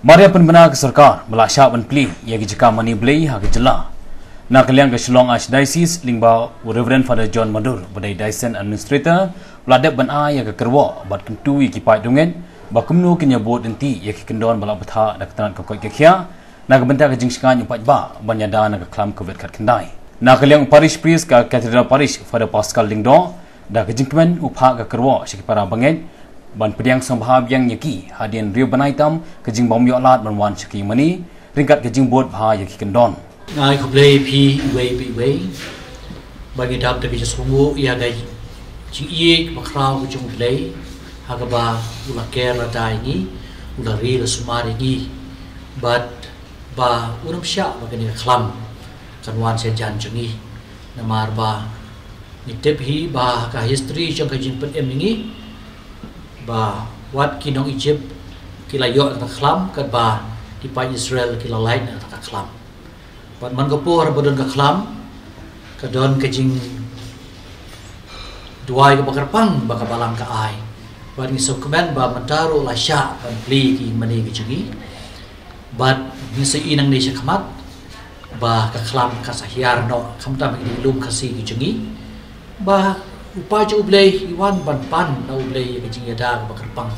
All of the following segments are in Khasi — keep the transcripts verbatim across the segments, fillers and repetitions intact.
Mar ïa pynbna ka sorkar ba la shah ban plie ïa ki jaka mane blei ha ka jylla. Na ka liang ka Shillong Archdiocese lyngba u Reverend Father John Madur ba dei Diocesan Administrator ba la dep ban ai ïa ka kyrwoh bad kyntu ïa ki paid dungeit ba kumno kin ïa bud lynti ïa ki kyndon ba la bthah da ka tnat ka koit ka khiah na ka bynta ka jingshngaiñ u paidbah ban ïada na ka khlam Covid khatkhyndai. Na ka liang u Parish Priest ka Cathedral Parish Father Pascal Lyngdoh da ka jingkmen u phah ka kyrwoh sha ki para bangeit ban pdiang sngewbha biang ïa ki hadien hynriew bnai tam ka jingbym ïoh lad ban wan sha ka ïingmane ryngkat ka jingbud bha ïa ki kyndon. Nga ai khublei ïa phi iwei pa iwei ba ngi dap da ka jingsngewnguh ïa ka jingïeit bakhraw ka jong U Blei ha kaba u la ker la da ïa ngi, u la ri la sumar ïa ngi bad ba un ym shah ba kane ka khlam kan wan sha jan jong ngi. Namar ba ngi tip hi ba ka history jong ka jingpynim ïa ngi ba wat ki nong Egypt ki la ïoh ka khlam katba ki paid Israel ki la lait na ka khlam. Bad man ka por ba don ka khlam ka don ka jingduwai kaba kyrpang ba ka Balang ka ai. Bad ngi sngewkmen ba mynta ruh la shah ban plie ki mane ki jong ngi. Bad ngi sa ïohi nangne shakhmat ba ka khlam ka sa hiar noh khamtam ha ki lum Khasi ki jong ngi. Ba u paid jong U Blei i wan ban pan na U Blei ïa ka jingïada kaba kyrpang.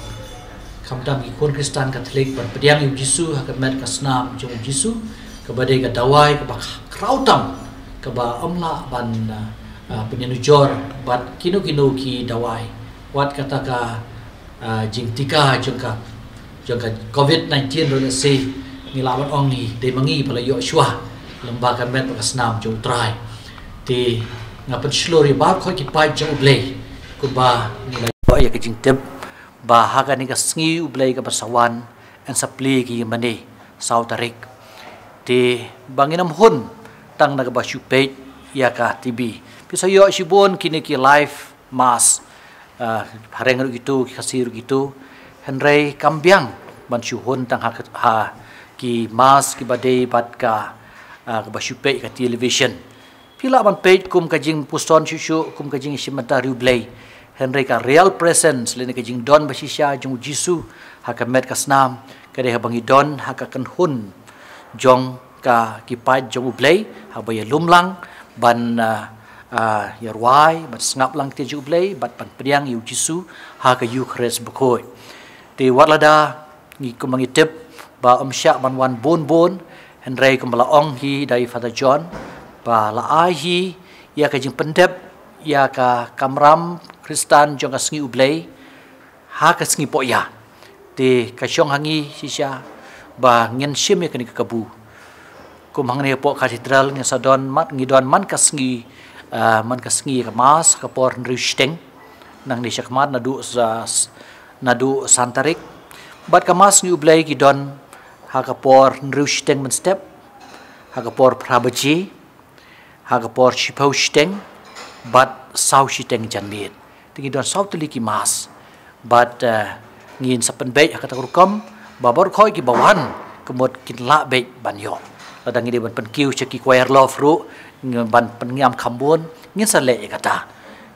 Khamtam ki khun Khristan Katholik ban pdiang ïa U Jisu ha ka met ka snam jong U Jisu kaba dei ka dawai kaba khraw tam kaba ym lah ban ah, ah, pynïanujor bad kino kino ki dawai. Wat kata ka ah, jingtika jong ka jong ka Covid nineteen ruh lehse ngi lah ban ong ngi dei ma ngi ba la ïoh shuwa lyngba ka met bad ka snam jong U Trai. Te nga pynshlur ïa baroh ki paid jong U Blei kumba ngi la ïoh ïa ka jingtip ba ha kane ka sngi U Blei kaba sa wan yn sa plie ki mane saw tarik. Te ba ngin ym hun tang na kaba shu peit ïa ka T V. Phi sa ïoh shibun kine ki live Mass, ah, phareng ruh kito, ki Khasi ruh kito, hynrei kam biang ban shu hun tang ha, ha ki Mass kiba dei bad ka, ah, kaba shu peit ka television. Phi lah ban peit kum ka jingpuson shuh shuh, kum ka jingshim bynta ri U Blei. Hynrei ka real presence lane ka jingdon ba shisha jong U Jisu ha ka met ka snam ka dei haba ngi don ha ka kynhun jong ka ki paid jong U Blei haba ïalum lang ban, ah, ah, ïarwai ban sngap lang te jong U Blei bad ban pdiang ïa U Jisu ha ka Eukharist bakhuid. Te wat lada ngi kum ngi tip ba ym shah ban wan bun bun hynrei kumba la ong hi da i Father John ba la ai hi ïa ka jingpyndep ïa ka kamram Khristan jong ka sngi U Blei ha ka sngi poh ïa. Te ka shong ha ngi shisha ba ngin shim ïa kane ka kabu. Kum hangne hapoh Cathedral ngin sa don man, ngi don man ka sngi, ah, man ka sngi ka Mass ka por hynriew shiteng. Nangne shakhmat naduh sa, naduh san tarik. Bad ka Mass sngi U Blei ki don ha ka por hynriew shiteng mynstep, ha ka por phra baje, ha ka por shiphew shiteng bad saw shiteng janmiet. Te ngi don saw tylli ki Mass bad, eh, ngin sa pynbeit ha kata ka rukom ba baroh khoit kiba wan ka mut kin lah beit ban ïoh. Lada ngi dei ban pynkiew sha ki Choir Loft ruh ngi ban pynïam kham bun ngin sa leh ïa kata.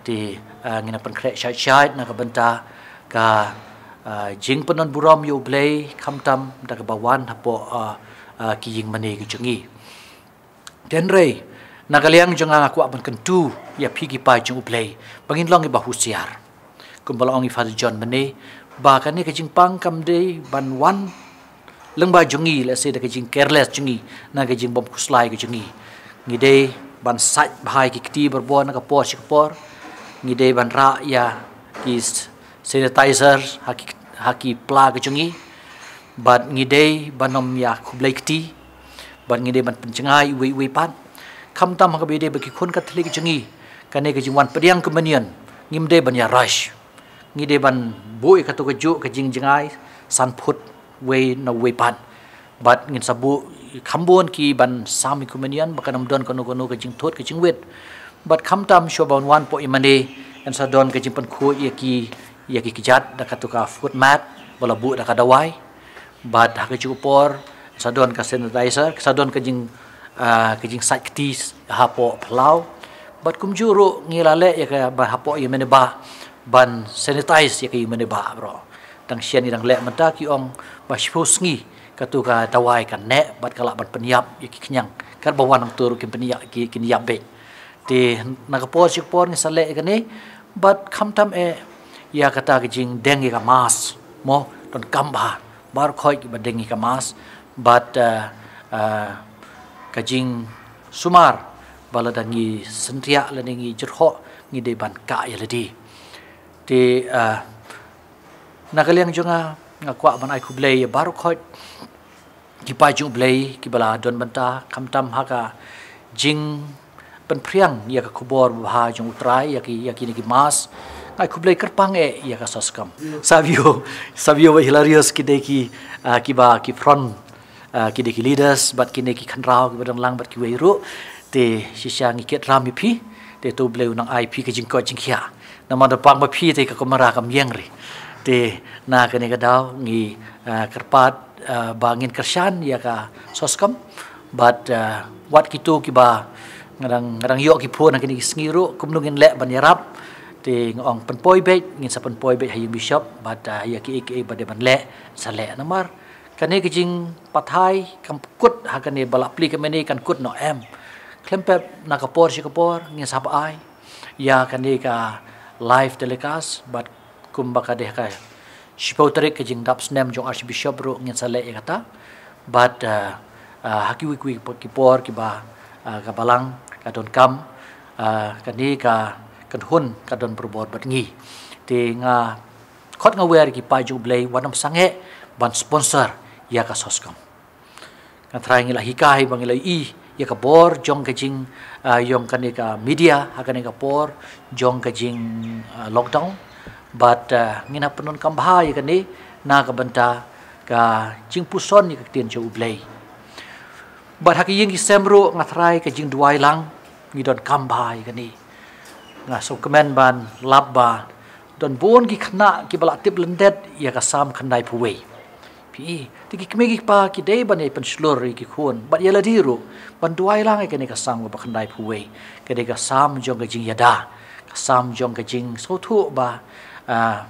Te, eh, ngin pynkhreh shait shait na ka bynta ka, eh, jingpyndon burom ïa U Blei khamtam da kaba wan hapoh, eh, eh, ki ïing mane ki jong ngi. Hynrei na ka liang jong nga nga kwah ban kyntu ïa phi ki paid jong U Blei ba ngin long kiba husiar. Kumba la ong i Father John mynne ba kane ka jingpang kam dei ban wan lyngba jong ngi, lehse da ka jingcareless jong ngi, na ka jingbymkhuslai ka jong ngi. Ngi dei ban sait bha ïa ki kti baroh na ka por sha ka por. Ngi dei ban rah ïa ki s-, sanitizer ha ki, ha ki pla ka jong ngi. Bad ngi dei ban ym ïa khublei kti. Bad ngi dei ban pynjngai iwei iwei pat. Khamtam ha kaba ïadei bad ki khun Katholik jong ngi, kane ka jingwan pdiang communion ngim dei ban ïa rush. Ngi dei ban buh ïa kato kajuh ka jingjngai san phut wei na wei pat. Bad ngin sa buh kham bun ki ban sam ïa communion ba kan ym don kano kano ka jingthut ka jingwit. Bad khamtam shuwa ban wan hapoh ïingmane kan sa don ka jingpynkhuid ïa ki, ïa ki kjat da kato ka foot mat ba la buh da ka dawai. Bad ha kajuh ka por sa don ka sanitizer, sa don ka jing, ah, ka jingsait kti hapoh phyllaw. Bad kumjuh ruh ngi la leh ïa ka ba hapoh ïingmane bah ban sanitize ïa ka ïingmane bah baroh. Dang shen ngi dang leh mynta ki ong ba shiphew sngi katu ka dawai kan neh bad ka lah ban pynïap ïa ki khñiang. Katba wan hangto ruh kin pynïap, ki, kin ïap beit. Te na ka por shi ka por ngin sa leh ïa kane bad khamtam eh ïa kata ka jingdeng ïa ka mask mo, donkam bha baroh khoit kiba deng ïa ka mask bad, eh, eh, ka jingsumar ba lada ngi synriah lane ngi jyrhoh ngi dei ban kah ïa lade. Te, eh, na ka liang jong nga nga kwah ban ai khublei ïa baroh khoit ki paid jong U Blei kiba la don bynta khamtam ha ka jingpynphriang ïa ka khubor babha jong U Trai ïa ki, ïa kine ki mask. Nga ai khublei kyrpang eh ïa ka SOSCOM. Savio, savio ba hilarious ki dei ki, ah, kiba ki front, ah, ki dei ki leaders bad kine ki khynraw kiba don lang bad kiwei ruh. Te shisha ngi kit ram ïa phi. Te to U Blei u nang ai phi ka jingkoit jingkhiah. Namar da pang ba phi te ka kamera kam ïeng re. Te na kane ka daw ngi, ah, kyrpad, ah, ba ngin kyrshan ïa ka SOSCOM bad, ah, wat kito kiba nga dang, nga dang ïoh ki phone ha kine ki sngi ruh kumno ngin leh ban ïarap. Te nga ong pynpoi beit, ngin sa pynpoi beit ha ïing bishop bad, ah, ïa kiei kiei ba dei ban leh sa leh namar kane ka jingpathai kam kut ha kane ba la plie ka mane kan kut noh em. Khlem pep na ka por shi ka por ngin sa ba ai ïa kane ka live telecast bad kumba ka dei ka shiphew tarik ka jingdap snem jong Archbishop ruh ngin sa leh ïa kata bad, ah, ah, ha kiwei kiwei ki por kiba, ah, ka balang ka donkam, ah, kane ka kynhun ka don barabor bad ngi. Te nga khot nga wer ki paid jong U Blei wat nym sangeh ban sponsor ïa ka SOSCOM. Nga trai ngi la hikai ba ngi la i ïa ka bor jong ka jing, ah, jong kane ka media ha kane ka por jong ka jing, ah, lockdown. Bad, ah, ngin hap pyndonkam bha ïa kane na ka bynta ka jingpuson ïa ka ktien jong U Blei. Bad ha ka ïing ki sem ruh nga trai ka jingduwai lang ngi donkam bha ïa kane. Nga sngewkmen ban lap ba don bun ki khynnah kiba la tip lyndet ïa ka Salm khyndaiphew wei. Phi i, te ki kmie ki kpa ki dei ban ïa pynshlur ïa ki khun bad ïa lade ruh ban duwai lang ïa kane ka Salm kaba khyndaiphew wei. Ka dei ka Salm jong ka jingïada, ka Salm jong ka jingsngewthuh ba, ah,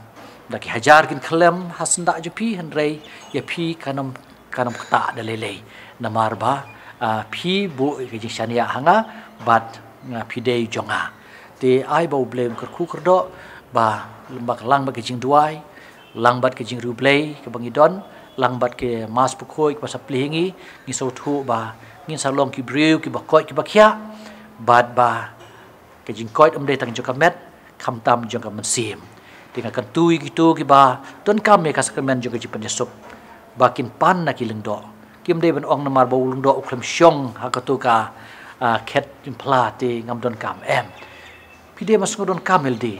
da ki hajar kin khyllem ha syndah jong phi hynrei ïa phi kan ym kan ym ktah da lei lei. Namar ba, ah, phi buh ïa ka jingshaniah ha nga bad nga phi dei jong nga. Te ai ba U Blei un kyrkhu kyrdoh ba lem bad lang bad ka jingduwai, lang bad ka jingriewblei kaba ngi don, lang bad ka Mass bakhuid kaba sa plie ha ngi, ngi sngewthuh ba ngin sa long ki briew kiba koit kiba khiah bad ba ka jingkoit ym dei tang jong ka met, khamtam jong ka mynsiem. Te nga kyntu ïa kito kiba donkam ïa ka sakramen jong ka jingpynïasuk ba kin pan na ki lyngdoh. Kim dei ban ong namar ba u lyngdoh u khlem shong ha kato ka, ah, khet jingphla te ngam donkam, em. Phi dei ban sngew donkam ïa lade.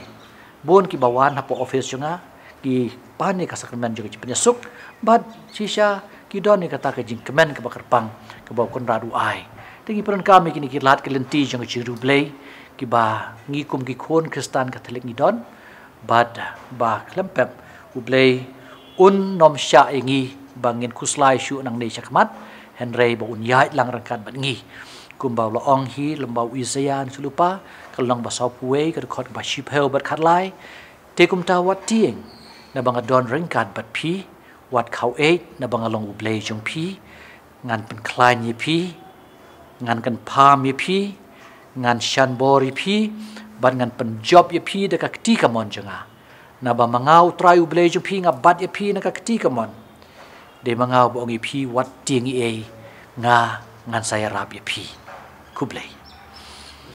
Bun kiba wan hapoh office jong nga ki pan ïa ka sakramen jong ka jingpynïasuk bad shisha ki don ïa kata ka jingkmen kaba kyrpang kaba U Kynrad u ai. Te ngi pyndonkam ïa kine ki lad ki lynti jong ka jingriewblei kiba ngi kum ki khun Khristan Katholik ngi don bad ba khlem pep U Blei un nym shah ïa ngi ba ngin khuslai shuh nangne shakhmat hynrei ba un ïaid lang ryngkat bad ngi. Kumba u la ong hi lyngba u Isaïah hynriew lypa ka lynnong ba sawphew wei ka dkhot ba shiphew bad khatlai. Te kumta wat tieng naba nga don ryngkat bad phi, wat khaw eit naba nga long U Blei jong phi, ngan pynkhlaiñ ïa phi, ngan kynpham ïa phi, ngan shanbor ïa phi bad ngan pynjop ïa phi da ka kti kamon jong nga. Naba ma nga U Trai U Blei jong phi nga bat ïa phi na ka kti kamon. Dei ma nga uba ong ïa phi wat tieng ei ei, nga ngan sa ïarap ïa phi. Khublei.